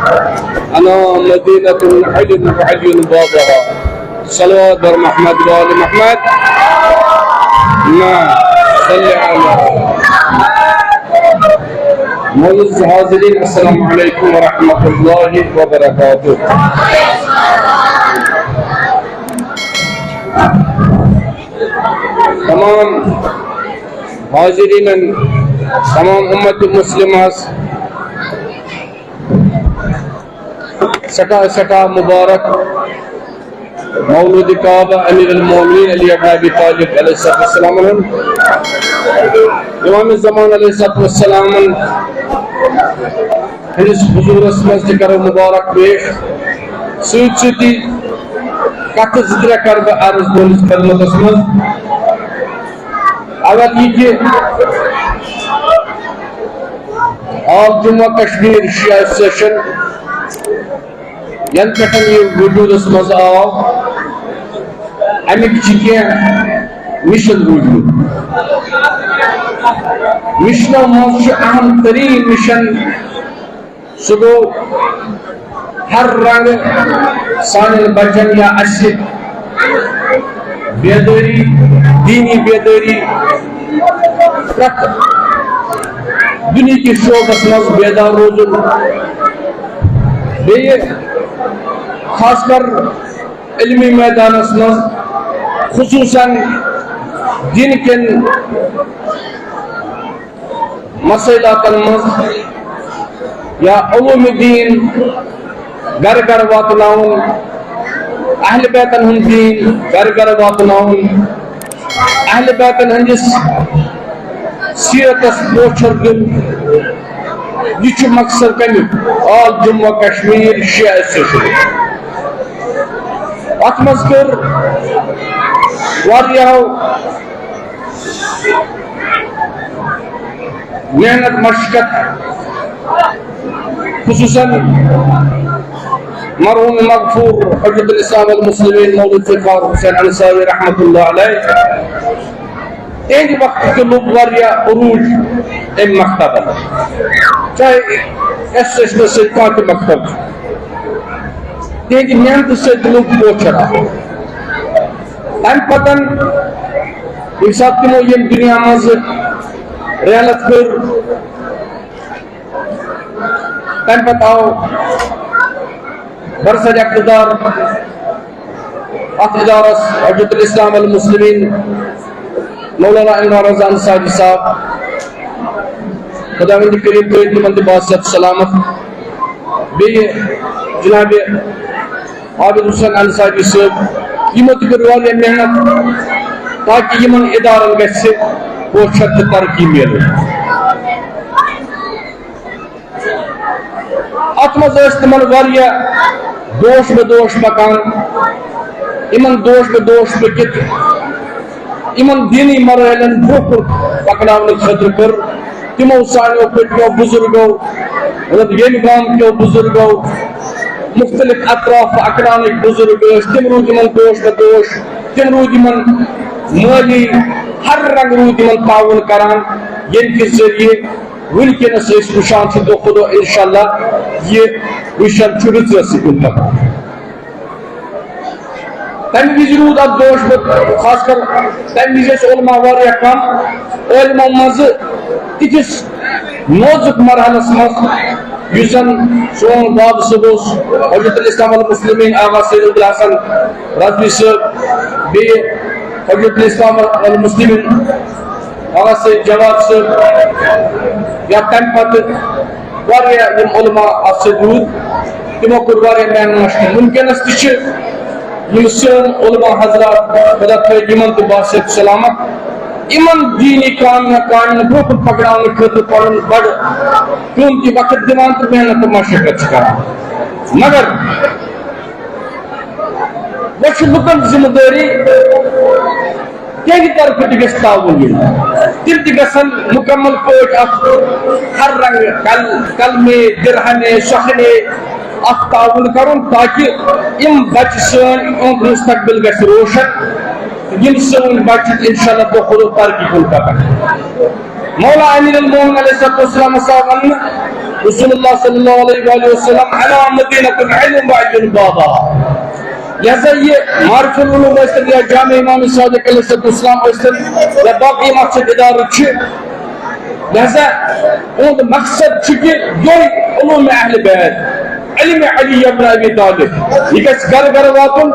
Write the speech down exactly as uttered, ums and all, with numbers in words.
أنا مدينة علم وعلي بابها. صلوات بر محمد وآل محمد. نعم. صل على. معزز حاضرین، السلام علیکم ورحمۃ اللہ وبرکاتہ۔ تمام حاضرین، تمام امت مسلمہ سٹھا سٹھا مبارک مولود کعبہ امیر المومنین علی ابن ابی طالب علیہ الصلوۃ والسلام۔ امام زمان علیہ الصلوۃ والسلام ہندس حضورس منٛز تہِ کرو مبارک پیش۔ سۭتۍ سۭتی کتھ زٕ ترٛےٚ کرٕ بہٕ عرض تُہنٛدِس خدمتس منٛز۔ اول یہِ کہِ آل جموں کشمیر شیعہ ایسوسیشن ینہٕ پٮ۪ٹھ یہِ وجودس منٛز آو، امیِکۍ چھِ کینٛہہ مشن روٗدمٕتۍ۔ مشنو منٛز چھُ اہم ترین مشن، سُہ گوٚو ہر رنگہٕ سانٮ۪ن بچن یا اسہِ بیدٲری، دینی بیدٲری، پرٛٮ۪تھ دُنیہکِس شعبس منٛز بیدار روزُن۔ بیٚیہِ خاص کر علمی میدانس منٛز، خصوصاً دین کٮ۪ن مسائلاتن منٛز یا علوم دین گرٕ گرٕ واتناوُن، اہل بیتن ہُنٛد دین گرٕ گرٕ واتناوُن، اہل بیتن ہٕنٛدِس سیرتس پوچھر دیُن، یہِ چھُ مقصد کمیُک؟ آل جموں کشمیر شیعہ ایسوسیشن۔ اتھ منٛز کٔر واریاہو محنت مشقت، خصوصاً مرحوم مغفور حجت الاسلام والمسلمین مولوی ذوالفقار حسین انصاری رحمۃ اللہ علیہ۔ تہندِ وقتہٕ تہِ لوٚب واریاہ عروج امہِ مکتبن، چاہے ایسوسیشنس سۭتۍ کانٛہہ تہِ مکتب چھُ، تہندِ محنتہٕ سۭتۍ لوٚب پوچھر اکھ۔ تمہِ پتن ییٚمہِ ساتہٕ تِمو ییٚمہِ دُنیا منٛز رحلت کٔر، تمہِ پتہٕ آو برسر اقتدار اتھ ادارس حجت الاسلام والمسلمین مولانا عمران رضا انصاری صاحب، خداوند کریم تھٲوِن تِمن تہِ باصحت سلامت۔ بیٚیہِ جناب عابد حسین انصاری صٲب، یِمو تہِ کٔر واریاہ محنت تاکہِ یِمن ادارن گژھِ پوچھر تہٕ ترقی میلٕنۍ۔ اتھ منٛز ٲسۍ تِمن واریاہ دوش بہ دوش پکان۔ یِمن دوش بہ دوش پٔکِتھ یِمن دینی مراحلن برونٛہہ کُن پکناونہٕ خٲطرٕ کٔر تِمو سانیو پٔتمیو بزرگو، مطلب، ییٚمہِ گامہٕ کیو بزرگو، مختلف اطراف اکنامٕکۍ بزرگ ٲسۍ، تِم روٗدۍ یِمن دوش بہ دوش، تِم روٗدۍ یِمن مٲلی، ہر رنگہٕ روٗدۍ یِمن تعاوُن کران، ییٚمہِ کہِ ذٔریعہٕ وٕنکیٚنس أسۍ وٕچھان چھِ دۄہ کھۄتہٕ دۄہ انشاءاللہ یہِ وٕچھان چھُ رٕژ رٕژ کُن پکان۔ تمہِ وِزِ روٗد اتھ دوش بہ، خاص کر تمہِ وِزِ ٲسۍ علماء واریاہ کم۔ علمو منٛزٕ تِتھِس نوزُک مرحلس منٛز یُس زن سون باب صٲب اوس، حجت الاسلام والمسلمین آغا سید عبدالحسن رضوی صٲب، بیٚیہِ حجت الاسلام والمسلمین آغا سید جواد صٲب، یا تمہِ پتہٕ واریاہ یِم علماء اتھ سۭتۍ روٗدۍ، تِمو کوٚر واریاہ محنت مشقت۔ وٕنکیٚنس تہِ چھِ یِم سٲنۍ علماء حضرات، خدا تھٲوِن یِمن تہِ باصحت سلامت، یِمن دینی کامہِ، کامٮ۪ن برونٛہہ کُن پکناونہٕ خٲطرٕ پنُن بڑٕ قۭمتی وقت دِوان تہٕ محنت تہٕ مشقت چھِ کران۔ مگر وۄنۍ چھِ لُکن ذمہٕ دٲری، تِہنٛدِ طرفہٕ تہِ گژھِ تعاوُن یُن۔ تِم تہِ گژھن مُکمل پٲٹھۍ اَتھ ہر رنگہٕ کل-، قلمے، درہمے، سخنے اَتھ تعاوُن کرُن، تاکہِ یِم بچہٕ سٲنۍ، یِہُنٛد مستقبل گژھِ روشن، یِم سٲنۍ بچہٕ چھِ انشاءاللہ دۄہ کھۄتہٕ دۄہ ترقی کُن پکان۔ مولا امیر المومنین علیہ الصلوۃ والسلام ہسا وَننہٕ، رسول اللہ صلی اللہ علیہ وآلہ وسلم، علامت دینکم علم و علم بابا۔ لہذا یہ معرف العلوم ٲسۍتن یا جامع امام صادق علیہ الصلوۃ والسلام ٲسۍتن یا باقی مسجد ادارٕ چھِ، لہذا اہُنٛد مقصد چھُ کہِ یۄہے علوم اہل بیت، علم علی ابن ابی طالب، یہ گژھِ گرٕ گرٕ واتُن۔